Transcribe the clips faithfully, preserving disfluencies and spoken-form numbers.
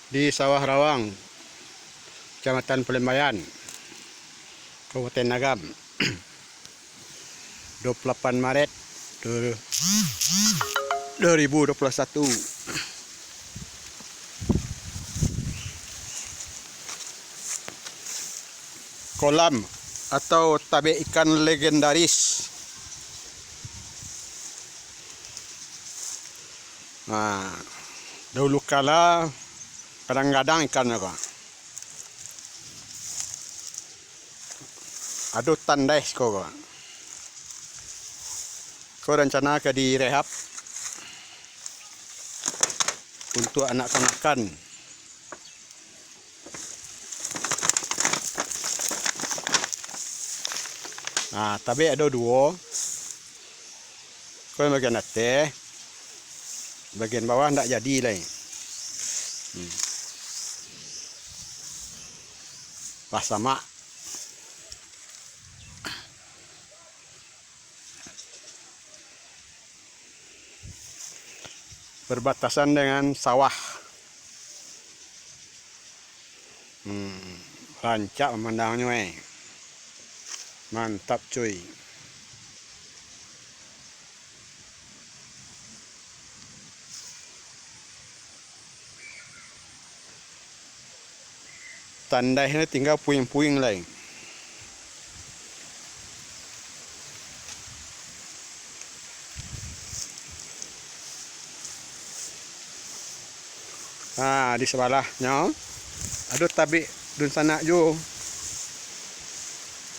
Di Sawah Rawang, Kecamatan Palembayan, Kabupaten Agam, dua puluh delapan Maret, du-, dua ribu dua puluh satu. Kolam atau tabek ikan legendaris. Nah, dahulu kala gadang-gadang ikannyo ko. Ado tandai siko ko. Ko rencana ka direhab untuak anak kanakan. Nah, tabek ado duo. Ko yang bagian ateh, bagian bawah ndak jadi lai. Hmm. Lah samak. Berbatasan dengan sawah. Hmm, rancak pamandangnyo, eh. Mantap, cuy. Tandainyo tingga puing-puing lai. Ha, di sabalahnyo ado tabek dunsanak juo.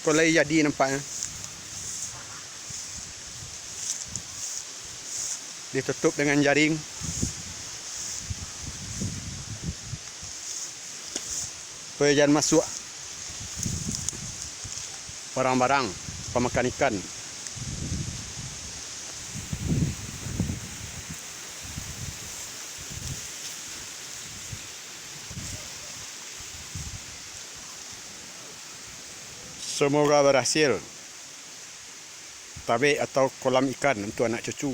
Ko lai jadi nampaknyo. Ditutup dengan jaring. Supaya jan masuak barang-barang pamakan ikan. Semoga berhasil. Tabek atau kolam ikan untuk anak cucu.